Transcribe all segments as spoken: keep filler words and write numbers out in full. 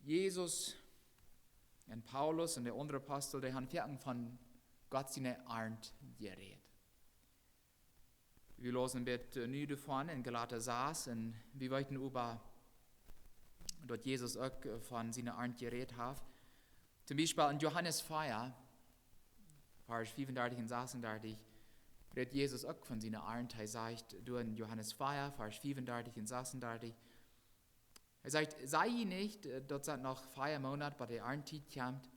Jesus un Paulus un de aundre Apostel, dee haben foaken von Gott siene Arnt jerät. Wie läsen dit, äh, nu doavon en Galata sas un wie weeten äwa, daut Jesus uk, äh, von siene Arnt jerät haft. Toom Biespel en Johanes vea, Varsch fiefundartich un sasundartich, rät Jesus uk von siene Arnt. Hee sajcht, doa en Johanes vea, Varsch fiefundartich un sasundartich, hee sajcht: "Saj jie nich, äh, daut sent noch vea Moonat, bat de Arnttiet kjemt?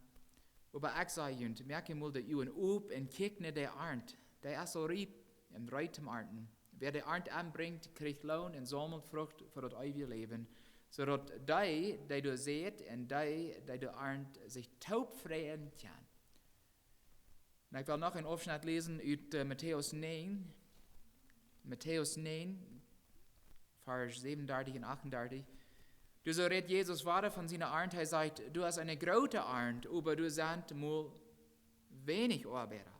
Oba ekj saj junt, moakt mol de Uagen op un kjikjt no de Arnt. Dee es aul riep un reed toom arnten. Wäa de Arnt enbrinjt, kjricht Loon un saumelt Frucht fa daut eewje Läwen, soo daut dee, dee doa seit, un dee, dee doa arnt, sikj toop freien kjennen." Un ekj well noch een Aufschnett läsen ut, äh, Matäus näajen. Matäus näajen, Varsch säwenundartich un achtundartich. Doa soo rät Jesus wada von siene Arnt. Hee sajcht: "Doa es eene groote Arnt, oba doa sent mau weinich Oabeida.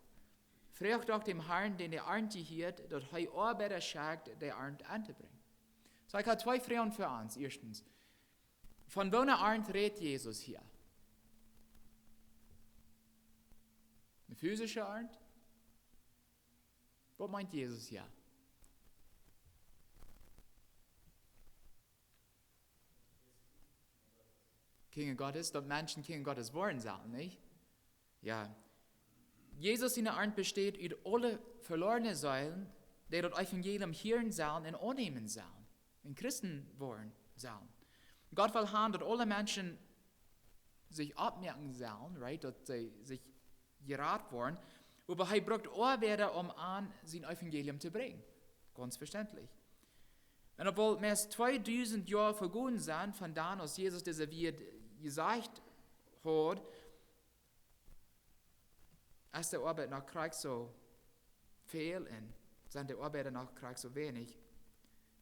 Froagt doch däm Harn, dän de Arnt jehieet, daut hee Oabeida schekjt, de Arnt auntobrinjen." Soo, ekj hab twee Froagen fa ons. Ieeschtens, von woone Arnt rät Jesus hia? Eene physische Arnt? Waut meent Jesus hia? Kjinja Gottes, daut Menschen Kjinja Gottes woaren sellen, nich? Jo. Jesus siene Arnt besteit ut aule veloarne Seelen, dee daut Evangelium hieren sellen un aunnämen sellen, un Christen woaren sellen. Gott well han, daut aule Menschen sikj oppmoaken sellen, right, daut see sikj jerat woaren. Oba hee brukt Oabeida, om an sien Evangelium to brinjen. Gaunz veständlich. Un obwohl meist tweedusent Joa vegonen sent von dan, aus Jesus dise Wieed jesajcht haud, es de Oabeit noch krakjt soo väl un sent de Oabeida noch krakjt soo weinich.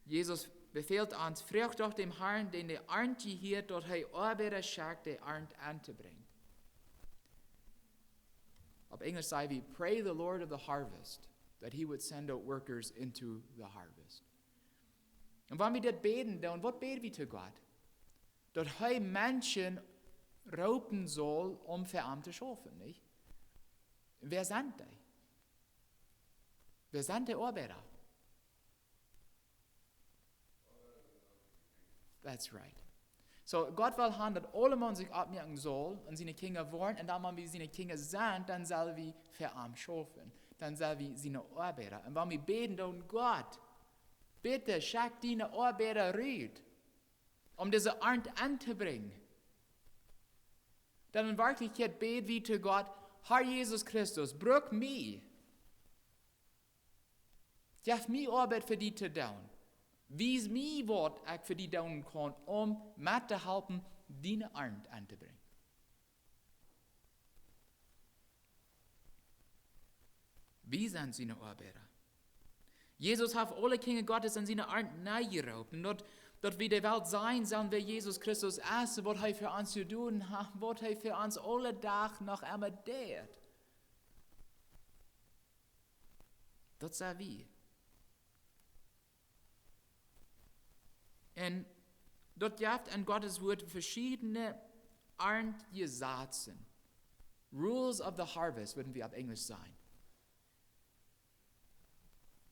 Jesus befält ons: "Froagt doch däm Harn, dän de Arnt jehieet, daut hee Oabeida schekjt, de Arnt auntobrinjen." Opp Enjlisch saj wie: "Pray the Lord of the harvest, that he would send out workers into the harvest." Un wan wie dit bäden, dan waut bäd wie to Gott? Daut hee Menschen roopen saul, om fa am to schaufen, nich? Wäa sent dee? Wäa sent de Oabeida? That's right. Soo, Gott well han, daut aulemaun sikj oppmoaken saul un siene Kjinja woaren, un dan, wan wie siene Kjinja sent, dan sell wie fa am schaufen, dan sell wie siene Oabeida. Un wan wie bäden, dan: "Gott, bitte schekj diene Oabeida rut, om dise Arnt auntobrinjen." Dan en Werkjlichkjeit bäd wie to Gott: "Har Jesus Christus, bruk mie. Jeff mie Oabeit fa die to doonen. Wies mie, waut ekj fa die doonen kaun, om met to halpen, diene Arnt auntobrinjen." Wie sent siene Oabeida. Jesus haft aule Kjinja Gottes en siene Arnt nenn jeroopen. Daut, daut wie de Welt sajen sellen, wäa Jesus Christus es, waut hee fa ons jedonen haft, waut hee fa ons aule Doag noch emma deit. Daut sent wie. Un daut jeft en Gottes Wuat veschiedne Arntjesazen. Rules of the harvest, wudden wie opp Enjlisch sajen.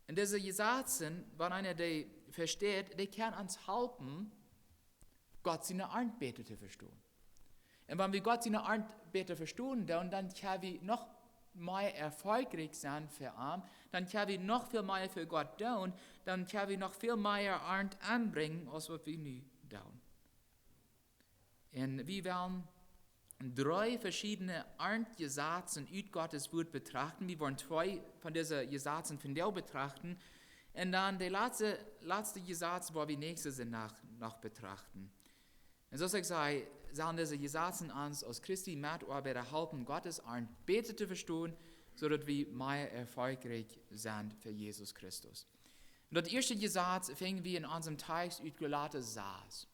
Un dise Jesazen, wan eena dee vesteit, dee kjennen ons halpen, Gott siene Arnt bäta to vestonen. Un wan wie Gott siene Arnt bäta vestonen doonen, dan kjenn wie noch mea erfolgreich sennen fa am, dan kjenn wie noch väl mea fa Gott doonen, dan kjenn wie noch väl mea Arnt enbrinjen, aus waut wie nu doonen. Un wie wellen dree veschiedne Arntjesazen ut Gottes Wuat betrachten. Wie woaren twee von dise Jesazen vondoag betrachten. Un dan de latste, latste Jesaz woa wie näakjsten Sindach noch betrachten. Un soo aus ekj säd, sellen dise Jesazen ons aus Christi Metoabeida halpen, Gottes Arnt bäta to vestonen, soo daut wie mea erfolgreich sent fa Jesus Christus. Un daut ieeschte Jesaz finj wie en onsem Tekjst ut Galata sas,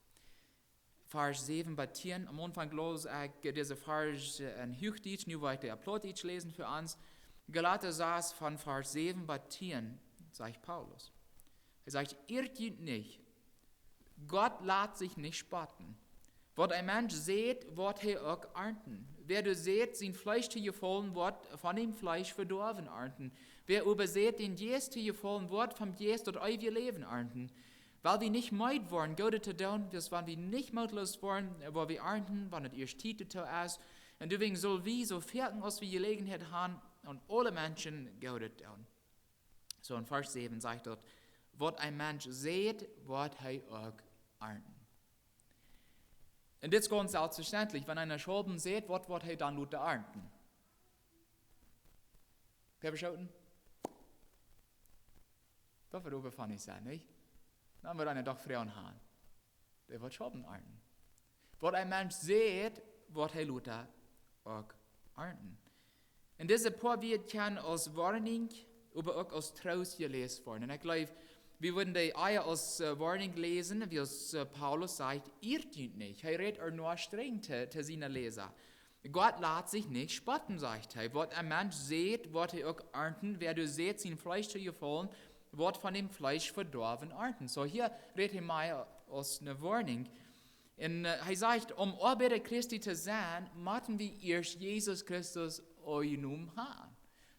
Varsch säwen bat tieen. Aum Aunfank läs ekj dise Varsch en Huachdietsch, nu woa ekj dee opp Plautdietsch läsen fa ons. Galata sas von Varsch säwen bat tieen, sajcht Paulus. Hee sajcht: "Iat junt nich, Gott lat sikj nich spotten. Waut een Mensch seit, woat hee uk arnten. Wäa doa seit, sien Fleesch to jefaulen, woat von däm Fleesch Vedoawen arnten. Wäa oba seit, dän Jeist to jefaulen, woat vom Jeist daut eewje Läwen arnten. Wiels wie nich meed woaren, Goodet to doonen, wiels wan wie nich mootloos woaren, woa wie arnten, wan et ieescht Tiet doatoo es. Un doawäajen sell wie, soo foaken aus wie Jeläajenheit haben, aun aule Menschen Goodet doonen. Soo en Varsch säwen sajcht daut: Waut een Mensch seit, woat hee uk arnten. Un dit es gaunz selfstvestendlich, wan eena Schaublen seit, waut woat hee dan lota arnten? Peppaschoten? Daut woat oba funny sennen, nich? Dan woat eena doch Froagen haben. Dee woat Schaublen arnten. Waut een Mensch seit, woat hee lota uk arnten. Un dise poa Wieed kjennen aus Woarnunk, oba uk aus Troost jeläst woaren. Un ekj jleew, wie wudden dee ea aus, äh, Woarnunk läsen, wiels, äh, Paulus sajcht: Ieet junt nich. Hee rät ea noch strenj to, to siene Läsa. Gott lat sikj nich spotten, sajcht hee. Waut een Mensch seit, woat hee uk arnten. Wäa doa seit, sien Fleesch to jefaulen, woat von däm Fleesch Vedoawen arnten. Soo hia rät hee mea aus eene Woarnunk. Un, äh, hee sajcht, om Oabeida Christi to sennen, motten wie ieescht Jesus Christus aunjenomen haben.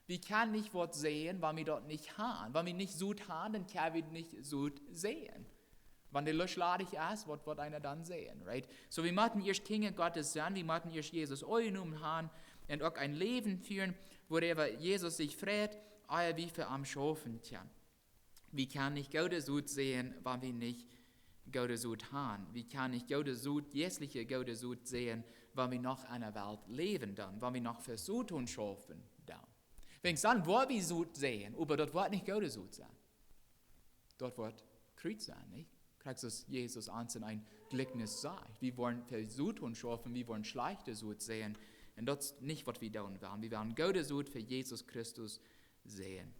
Wie kjennen nich waut seien, wan wie daut nich haben. Wan wie nich Sot haben, dan kjenn wie nich Sot seien. Wan de Lusch ladich es, waut, waut woat eena dan seien, right? Soo, wie motten ieescht Kjinja Gottes sennen, wie motten ieescht Jesus aunjenomen haben un uk een Läwen fieren, wuaräwa Jesus sikj freit, ea wie fa am schaufen kjennen. Wie kjennen nich goode Sot seien, wan wie nich goode Sot haben. Wie kjennen nich goode Sot, jeistliche goode Sot seien, wan wie noch enne Welt läwen doonen, wan wie noch fa Soton schaufen doonen. Wiels dan woa wie Sot seien, oba daut woat nich goode Sot sennen. Daut woat Kjrut sennen, nich? Krakjt soo aus Jesus ons en een Jlikjnis sajcht. Wie woaren fa Soton schaufen, wie woaren schlajchte Sot seien. Un daut es nich waut wie doonen wellen. Wie wellen goode Sot fa Jesus Christus seien.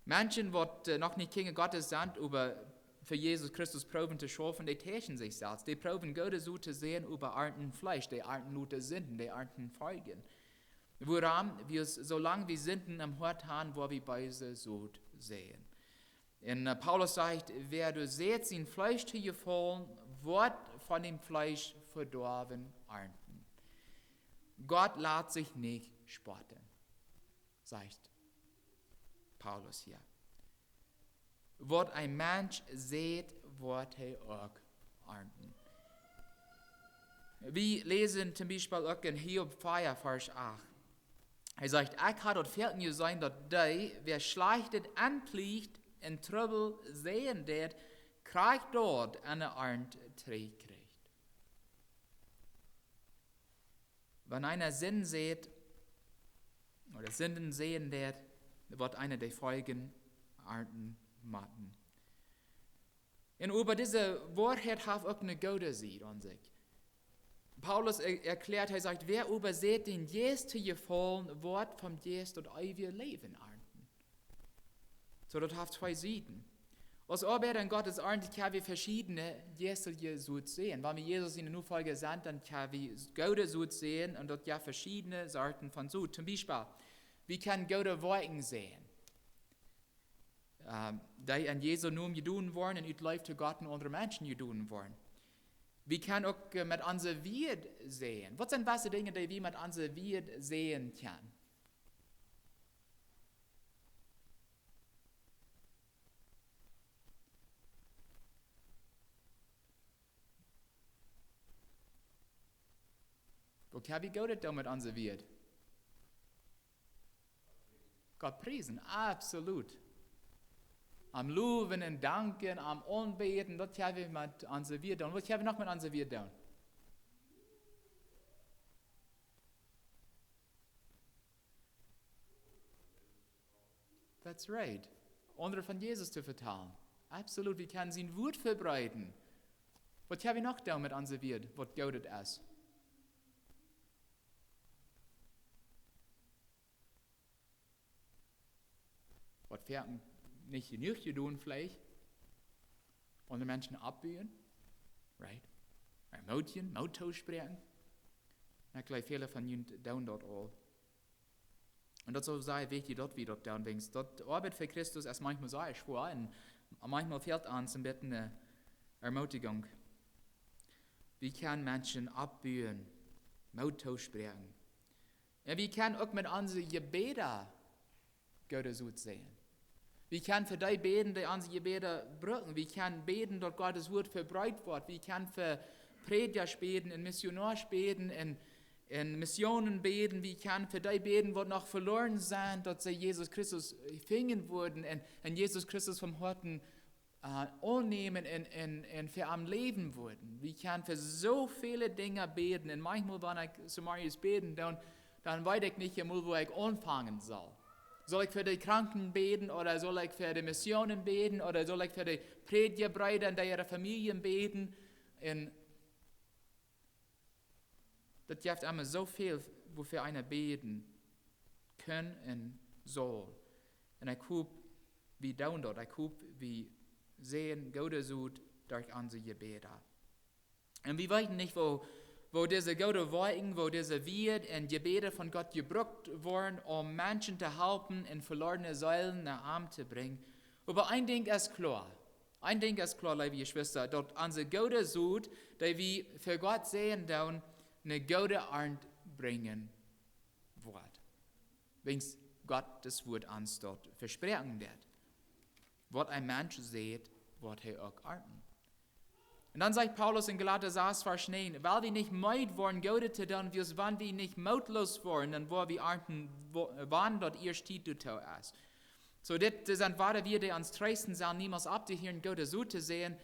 Menschen, waut, äh, noch nich Kjinja Gottes sent, oba fa Jesus Christus proowen to schaufen, dee täuschen sikj selfst. Dee proowen goode Sot to seien, oba arnten Fleesch, dee arnten lota Sinden, dee arnten Foljen. Wuarom? Wiels soo lang wie Sinden em Hoat haben, woa wie beese Sot seien. Un, äh, Paulus sajcht: Wäa doa seit, sien Fleesch to jefaulen, woat von däm Fleesch Vedoawen arnten. Gott lat sikj nich spotten, sajcht Paulus hia. Waut een Mensch seit, woat hee uk arnten. Wie läsen toom Biespel uk en Hiob vea, Varsch acht. Hee sajcht: Ekj hab daut foaken jeseenen, daut dee, wäa Schlajchtet aunplajcht un Trubbel seien deit, krakjt daut aun de Arnt trigjkjricht. Wan eena Sind seit, ooda Sinden seien deit, woat eena de Foljen arnten motten. Un oba dise Woarheit haft uk eene goode Sied aun sikj. Paulus er-, erkjläat, hee sajcht: Wäa oba seit, dän Jeist to jefaulen, woat vom Jeist daut eewje Läwen arnten. Soo, daut haft twee Sieden. Aus Oabeida en Gottes Arnt kjenn wie veschiedne jeistelje Sot seien. Wan wie Jesus siene Nofolja sent, dan kjenn wie goode Sot seien, un daut jeft veschiedne Sorten von Sot. Toom Biespel, wie kjennen goode Woakjen seien, ähm, dee en Jesu Nomen jedonen woaren un ut Leew to Gott un aundre Menschen jedonen woaren. Wie kjennen uk, äh, met onse Wieed seien. Waut sent beste Dinja, dee wie met onse Wieed seien kjennen? Waut kjenn wie Goodet doonen met onse Wieed? Gott priesen, absolut. Am lowen un danken, am aunbäden, daut kjenn wie met onse Wieed doonen. Waut kjenn wie noch met onse Wieed doonen? That's right. Aundre von Jesus to vetalen. Absolut, wie kjennen sien Wuat vebreeden. Waut kjenn wie noch doonen met onse Wieed, waut Goodet es? Waut wie haben nich jenuach jedonen veleicht. Aundre Menschen oppbuen, right? Ermootjen, Moot toospräakjen. Un ekj jleew, väle von junt doonen daut aul. Un daut es soo sea wichtich, daut wie daut doonen, wiels daut Oabeit fa Christus es maunchmol sea schwoa un maunchmol fält ons een bät, äh, Ermootijunk. Wie kjennen Menschen oppbuen, Moot toospräakjen. Un wie kjennen uk met onse Jebäda goode Sot seien. Wie kjennen fa dee bäden, dee onse Jebäda brucken. Wie kjennen bäden, daut Gott sien Wuat vebreet woat. Wie kjennen fa Prädjasch bäden un Missionoasch bäden un, un Missionen bäden. Wie kjennen fa dee bäden, waut noch veloaren sent, daut see Jesus Christus finjen wudden un, un Jesus Christus von Hoaten äh, aunnämen un, un, un fa am läwen wudden. Wie kjennen fa soo väle Dinja bäden. Un maunchmol, wan ekj soo mau bäden, dan, dan weet ekj nich emol, wua ekj aunfangen saul. Saul ekj fa de Kranken bäden, ooda saul ekj fa de Missionen bäden, ooda saul ekj fa de Prädjabreeda un äare Famieljen bäden? Un daut jeft emma soo väl, wuafäa eena bäden kaun un saul. Un ekj hop, wie doonen daut. Ekj hop, wie seien goode Sot derch onse Jebäda. Un wie weeten nich, woo, woo dise goode Woakjen, woo dise Wieed un Jebäda von Gott jebrukt woaren, om Menschen to halpen un veloarne Seelen no am to brinjen. Oba een Dinkj es kloa. Een Dinkj es kloa, leewe Jeschwista, daut onse goode Sot, dee wie fa Gott seien doonen, eene goode Arnt brinjen woat. Wiels Gott sien Wuat ons daut vespräakjen deit. Waut een Mensch seit, woat hee uk arnten. Un dan sajcht Paulus en Galata sas, Varsch näajen: Wiels wie nich meed woaren, Goodet to doonen, wiels wan wie nich mootloos woaren, dan woa wie arnten, wo-, wan daut ieescht Tiet doatoo es. Soo, dit, dit sent woare Wieed, dee ons treesten sellen, niemols opptohieren goode Sot to seien.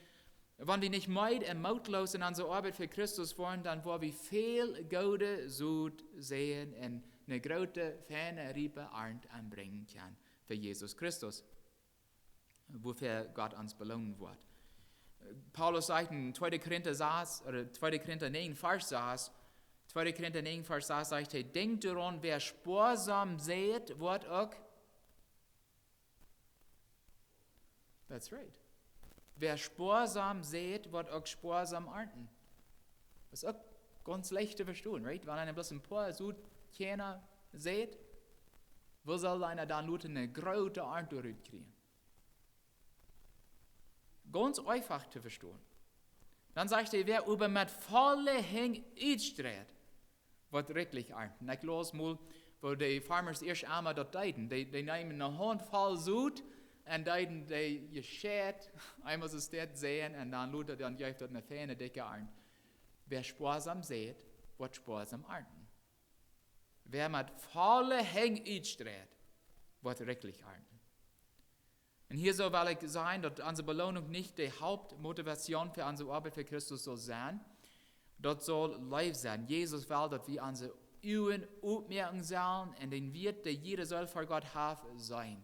Wan wie nich meed un mootloos en onse Oabeit fa Christus woaren, dan woa wie väl goode Sot seien un eene groote, feine, riepe Arnt enbrinjen kjennen fa Jesus Christus, wuafäa Gott ons beloonen woat. Paulus sajcht en tweede Korinta sas, ooda tweede Korinta näajen, Varsch sas, tweede Korinta näajen, Varsch sas, sajcht hee: Denkjt doaraun, wäa spoasam seit, woat uk That's right. Wäa spoasam seit, woat uk spoasam arnten. Daut es uk gaunz leicht to vestonen, right? Wan eena bloos een poa Sotkjarna seit, woo saul eena dan lota eene groote Arnt doarut kjrieen? Gaunz eefach to vestonen. Dan sajcht hee: Wäa oba met volle Henj utstreit, woat rikjlich arnten. Ekj laus mol, woo de Farmers ieescht emol daut deeden. Dee, dee neemen eene Hauntvoll Sot un deeden dee jescheit, emol soo steit seien un dan lota, dan jeef daut eene feine, dikje Arnt. Wäa spoasam seit, woat spoasam arnten. Wäa met volle Henj utstreit, woat rikjlich arnten. Un hia soo well ekj sajen, daut onse Beloonunk nich de Hauptmotivation fa onse Oabeit fa Christus saul sennen. Daut saul Leew sennen. Jesus well, daut wie onse Uagen opmoaken sellen un dän Wieet, dee jieda Seel fa Gott haft, seenen.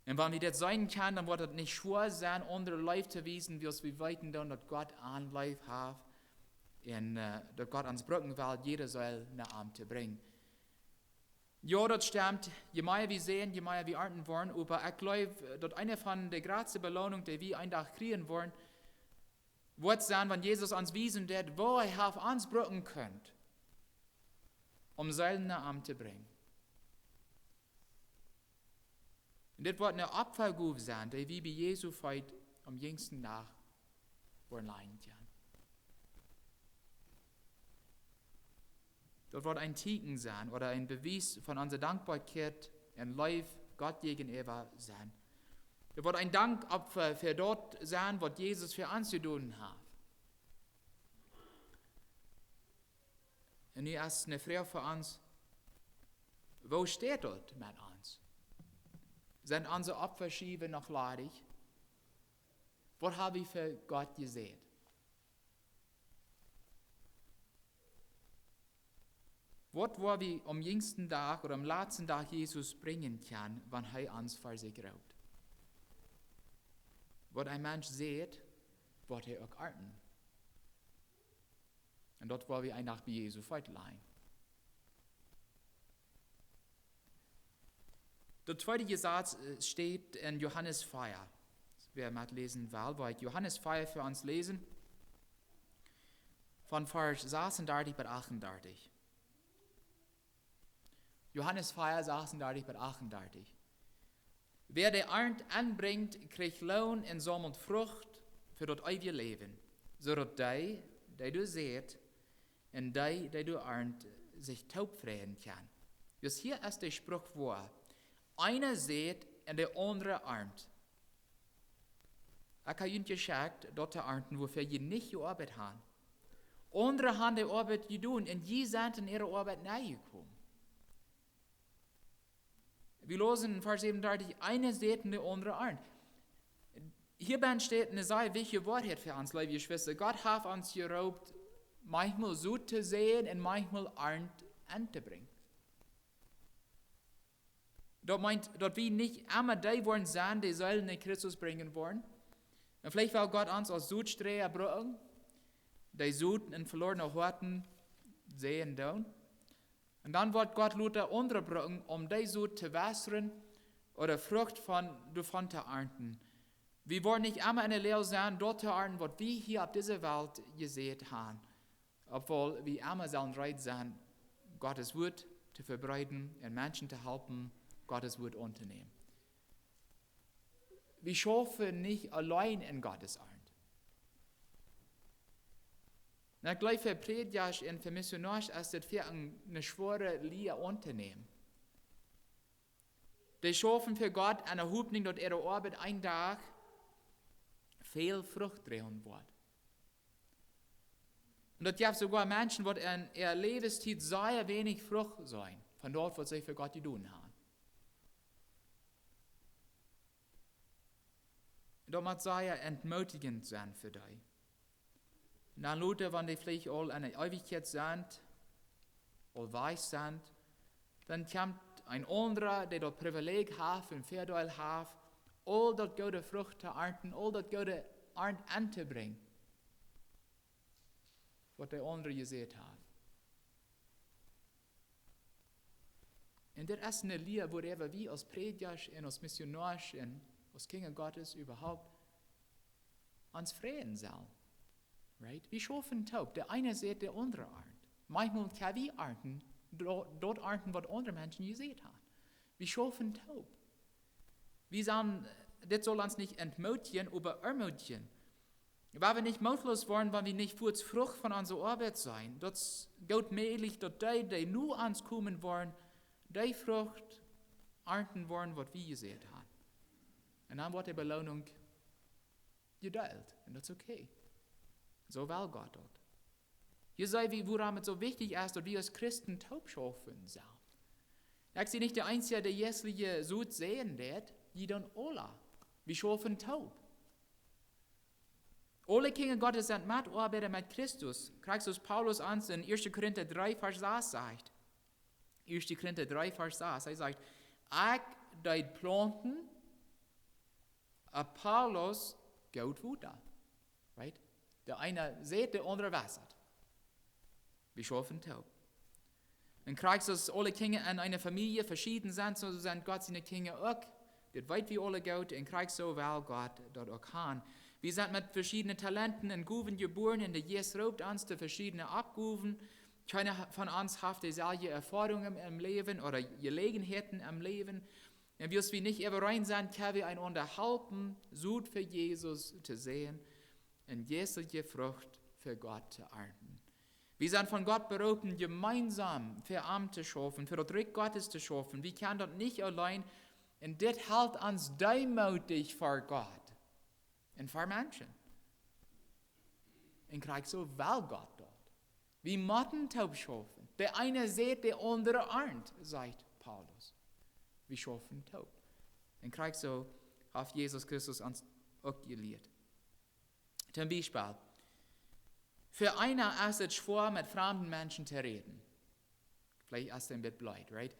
Un wan wie dit seenen kjennen, dan woat daut nich schwoa sennen, aundre Leew to wiesen, wiels wie weeten dan, daut Gott ons leef haft un, äh, daut Gott ons brucken well, jieda Seel no am to brinjen. Jo, daut stemt. Je mea wie seien, je mea wie arnten woaren. Oba ekj jleew, daut eene von de jratste Beloonunk, dee wie een Dach kjrieen woaren, woat sennen, wan Jesus ons wiesen deit, woo hee haft ons brucken kunt, om Seelen no am to brinjen. Un dit woat eene Opfagow sennen, dee wie bie Jesus Feet aum jinjsten Dach woaren lajen kjennen. Daut woat een Tieekjen sennen ooda een Bewies von onse Dankboakjeit un Leew Gott jäajenäwa sennen. Daut woat een Dankopfa fa daut sennen, waut Jesus fa ons jedonen haft. Un nu es eene Froag fa ons: Woo steit daut met ons? Sent onse Opfaschiewen noch ladich? Waut hab wie fa Gott jesät? Waut woa wie aum jinjsten Dach ooda aum latsten Dach Jesus brinjen kjennen, wan hee ons ver sikj roopt? Waut een Mensch seit, woat hee uk arnten. Un daut woa wie een Dach bie Jesus Feet lajen. Daut tweede Jesaz, äh, steit en Johanes vea. Wäa metläsen well, woa ekj Johanes vea fa ons läsen, von Varsch sasuntachentich bat achtuntachentich. Johanes vea, sasuntachentich bat achtuntachentich. Wäa de Arnt enbrinjt, kjricht Loon un saumelt Frucht fa daut eewje Läwen, soo daut dee, dee doa seit, un dee, dee doa arnt, sikj toop freien kjennen. Dus hia es de Spruch woa: Eena seit un de aundra arnt. Ekj hab junt jeschekjt daut to arnten, woafäa jie nich jeoabeit haben. Aundre haben de Oabeit jedonen un jie sent en äare Oabeit nenjekomen. Wie läsen en Varsch säwenundartich: Eena seit un de aundra arnt. Hia bie steit eene sea wichtje Woarheit fa ons, leewe Jeschwista. Gott haft ons jeroopt, maunchmol Sot to seien un maunchmol Arnt auntobrinjen. Daut meent, daut wie nich emma dee woaren sennen, dee Seelen no Christus brinjen woaren. Un veleicht well Gott ons aus Sotsträaja brucken, dee Sot en veloarne Hoaten seien doonen. Un dan woat Gott lota aundre brucken, om dee Sot to wässren ooda Frucht von, doavon to arnten. Wie woaren nich emma en de Loag sennen, daut to arnten, waut wie hia opp dise Welt jeseit haben. Obwohl wie emma sellen reed sennen, Gott sien Wuat to vebreeden un Menschen to halpen, Gott sien Wuat auntonämen. Wie schaufen nich auleen en Gott siene Arnt. Un ekj jleew, fa Prädjasch un fa Missionoasch es dit fa eene, eene schwoare Lia auntonämen. Dee schaufen fa Gott en de Hopninj, daut äare Oabeit een Dach väl Frucht droagen woat. Un daut jeft soogoa Menschen, waut en äare Läwenstiet sea weinich Frucht seenen von daut, waut see fa Gott jedonen haben. Daut mott sea entmootijent sennen fa dee. Un dan lota, wan dee veleicht aul en de Eewichkjeit sent, aul wajch sent, dan kjemt een aundra, dee daut Priviläj haft un Väadeel haft, aul daut goode Frucht to arnten, aul daut goode Arnt auntobrinjen, waut de aundre jeseit haft. Un dit es eene Lia, woaräwa wie aus Prädjasch un aus Missionoasch un aus Kjinja Gottes äwahaupt ons freien sellen. Right? Wie schaufen toop. De eena seit, de aundra arnt. Maunchmol kjenn wie arnten, do-, daut arnten, waut aundre Menschen jeseit haben. Wie schaufen toop. Wie sellen, dit saul ons nich entmootjen, oba ermootjen. Wie woaren nich mootloos woaren, wan wie nich fuaz Frucht von onse Oabeit seenen. Daut es goot mäajlich, daut dee, dee no ons komen woaren, dee Frucht arnten woaren, waut wie jeseit haben. Un dan woat de Beloonunk jedeelt. Un daut es okay. Soo well Gott daut. Hia seenen wie, wuarom et soo wichtich es, daut wie aus Christen toop schaufen sellen. Ekj sie nich de eensja, dee jeistliche Sot seien deit, jie dan aula. Wie schaufen toop. Aule Kjinja Gottes sent Metoabeida met Christus. Krakjt soo aus Paulus ons en Ieeschte Korinta dree, Varsch sas sajcht. Ieeschte Korinta dree, Varsch sas. Hee sajcht: Ekj deed plaunten, Apollos jeef Wota. Right? De eena seit, de aundra wässat. Wie schaufen toop. Un krakjt soo aus aule Kjinja en eene Famielje veschieden sent, soo sent Gott siene Kjinja uk. Dit weet wie aule goot, un krakjt soo well Gott daut uk haben. Wie sent met veschiedne Talenten un Gowen jebuaren, un de Jeist roopt ons to veschiedne Oppgowen. Kjeena von ons haft deselwje Erfoarungen em Läwen ooda Jeläajenheiten em Läwen. Un wiels wie nich äwareen sent, kjenn wie eenaunda halpen, Sot fa Jesus to seien un jeistelje Frucht fa Gott to arnten. Wie sent von Gott beroopen, jemeensom fa am to schaufen, fa daut Rikj Gottes to schaufen. Wie kjennen daut nich auleen. Un dit helt ons deemootich ver Gott un ver Menschen. Un krakjt soo well Gott daut. Wie motten toop schaufen. De eena seit, de aundra arnt, sajcht Paulus. Wie schaufen toop. Un krakjt soo haft Jesus Christus ons uk jelieet. Toom Biespel, fa eena es et schwoa, met framde Menschen to räden. Veleicht es et een bät bleed, right?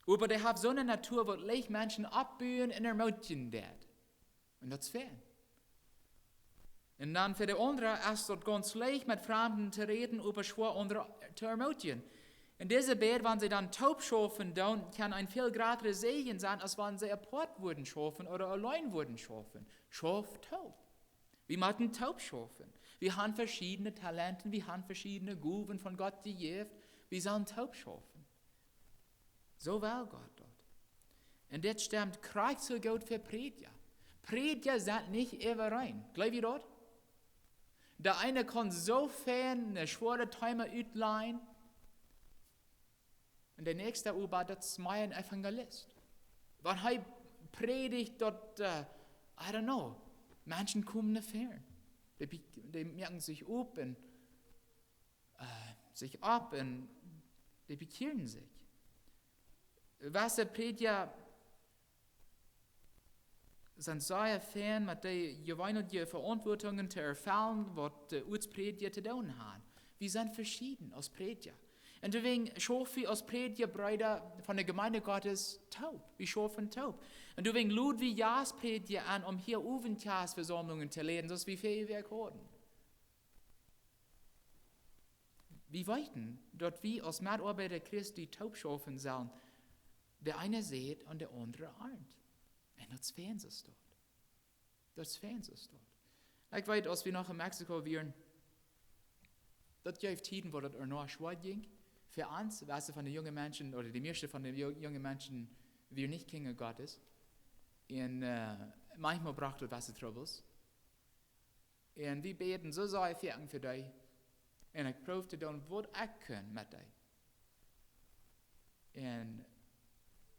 Oba dee haft soone Natua, waut leicht Menschen oppbuen un ermootjen deit. Un daut es fein. Un dan fa de aundre es daut gaunz leicht, met Framde to räden, oba schwoa aundre to ermootjen. Un dise beid, wan see dan toop schaufen, dan kaun een väl jratra Säajen sennen, aus wan see apoat wudden schaufen ooda auleen wudden schaufen. Schauft toop. Wie motten toop schaufen. Wie haben veschiedne Talenten, wie haben veschiedne Gowen von Gott jejäft. Wie sellen toop schaufen. Soo well Gott daut. Un dit stemt krakjt soo goot fa Prädja. Prädja sent nich äwareen. Jleew jie daut? De eene kaun soo fein een schwoaret Thema utlajen, un de näakjste oba, daut es mea een Evangelist. Wan hee prädicht, daut, äh, I don't know, Menschen komen no ver. Dee, be- dee moaken sikj opp un, äh, sikj opp un dee bekjieren sikj. Wese Prädja sent sea fein met de jeweenelje Veauntwuatungen to erfellen, waut de Oatsprädja to doonen haben. Wie sent veschieden aus Prädja. Un doawäajen schaufen wie aus Prädja, Breeda von de Jemeent Gottes toop. Wie schaufen toop. Un doawäajen loden wie Jastprädja aun, om hia Owentjastvesaumlungen to leiden, soo aus wie väaje Wäakj hauden. Wie weeten, daut wie aus Metoabeida Christi toop schaufen sellen, de eene seit un de aundre arnt. Un daut es fein soo daut. Daut es fein soo daut. Ekj weet, aus wie noch en Mexiko wieren, daut jeef Tieden, wua daut ea noch schwoa jinkj. Fa ons, wese von de junge Menschen, ooda de mieeschte von de ju- junge Menschen, wieren nich Kjinja Gottes. Un, äh, maunchmol brocht daut wese Trubbels. Un wie bäden soo sea foaken fa dee. Un ekj proowd to doonen waut ekj kunn met dee. Un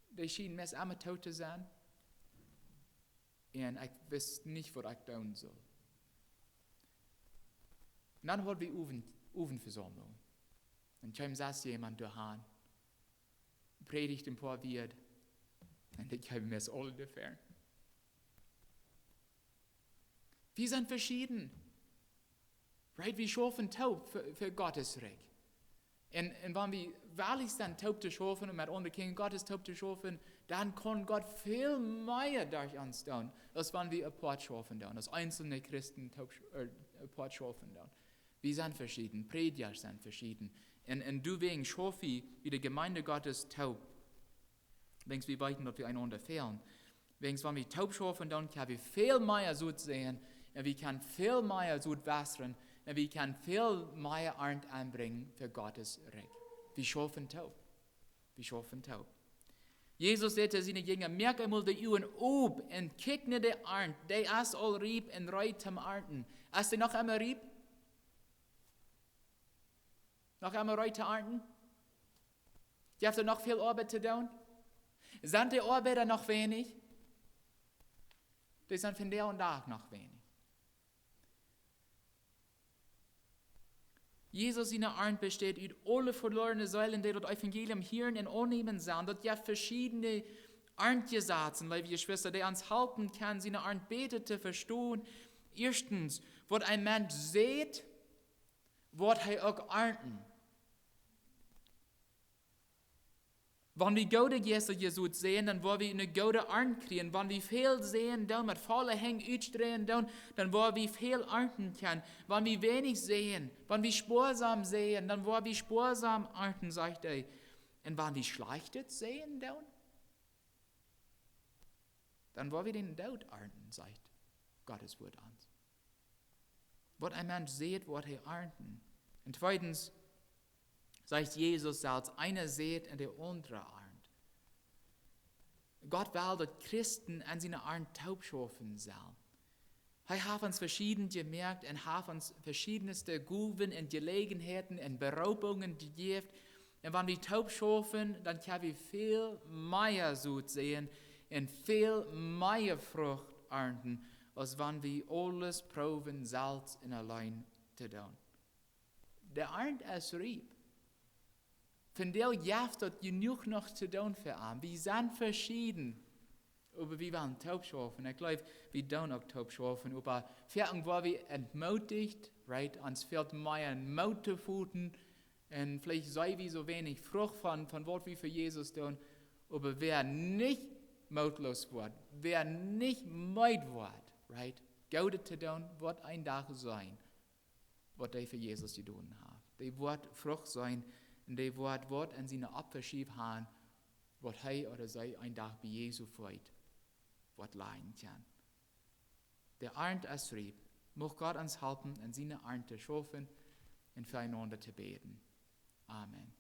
dee schienen meist emma doot to sennen. Un ekj wist nich waut ekj doonen sull. Un dan haud wie Owent-, Owentvesaumlunk. Dan kjeem sest jemaunt doahan, prädicht een poa Wieed. Un dee kjeemen meist aule doavon. Wie sent veschieden. Right? Wie schaufen toop fa, fa Gottes Rikj. Un, un wan wie wellich sent toop to schaufen un met aundre Kjinja Gottes toop to schaufen, dan kaun Gott väl mea derch ons doonen, aus wan wie apoat schaufen doonen, aus eenzelne Christen toop sch- äh, apoat schaufen doonen. Wie sent veschieden, Prädja sent veschieden. Un, un doawäajen schauf wie, wie de Jemeent Gottes toop. Wäajens wie weeten, daut wie eenaunda fälen. Wäajens wan wie toop schaufen, dan kjenn wie väl mea Sot seien. Un wie kjennen väl mea Sot wotren. Un wie kjennen väl mea Arnt enbrinjen fa Gottes Rikj. Wie schaufen toop. Wie schaufen toop. Jesus säd to siene Jinja: "Moakt eemol de Uagen op un kjikjt no de Arnt. Dee es aul riep un reed toom arnten." Es dee noch emma riep? Noch emma reed to arnten? Jeft et noch väl Oabeit to doonen? Sent de Oabeida noch weinich? Dee sent vondoag dän Dach noch weinich. Jesus siene Arnt besteit ut aule veloarne Seelen, dee daut Evangelium hieren un aunnämen sellen. Daut jeft veschiedne Arntjesazen, leewe Jeschwista, dee ons halpen kjennen, siene Arnt bäta to vestonen. Ieeschtens, waut een Mensch seit, woat hee uk arnten. Wan wie goode Jeista Jesot seien, dan woa wie eene goode Arnt kjrieen. Wan wie väl seien doonen, met volle Henj utstreien doonen, dan woa wie väl arnten kjennen. Wan wie weinich seien, wan wie spoasam seien, dan woa wie spoasam arnten, sajcht hee. Un wan wie Schlajchtet seien doonen, dan woa wie dän Doot arnten, sajcht Gottes Wuat ons. Waut een Mensch seit, woat hee arnten. Un tweedens, sajcht Jesus selfst, eena seit un de aundre arnt. Gott well, daut Christen aun siene Arnt toop schaufen sellen. Hee haft ons veschieden jemoakt un haft ons veschiedenste Gowen un Jeläajenheiten un Beroopungen jejäft. Un wan wie toop schaufen, dan kjenn wie väl mea Sot seien un väl mea Frucht arnten, aus wan wie aules proowen selfst un auleen to doonen. De Arnt es riep. Vondoag jeft daut jenuach noch to doonen fa am. Wie sent veschieden. Oba wie wellen toop schaufen. Ekj jleew, wie doonen uk toop schaufen. Oba foaken woa wie entmootijcht, right? Ons fält mea Moot to foten. Un veleicht see wie soo weinich Frucht von, von waut wie fa Jesus doonen. Oba wäa nich mootloos woat, wäa nich meed woat, right? Goodet to doonen, woat een Dach seenen, waut hee fa Jesus jedonen haft. Dee woat Frucht seenen un dee woat, woat aun siene Opfaschiew haben, waut hee ooda see een Dach bie Jesus Feet woat lajen kjennen. De Arnt es riep. Mucht Gott ons halpen, aun siene Arnt to schaufen un fa eenaunda to bäden. Amen.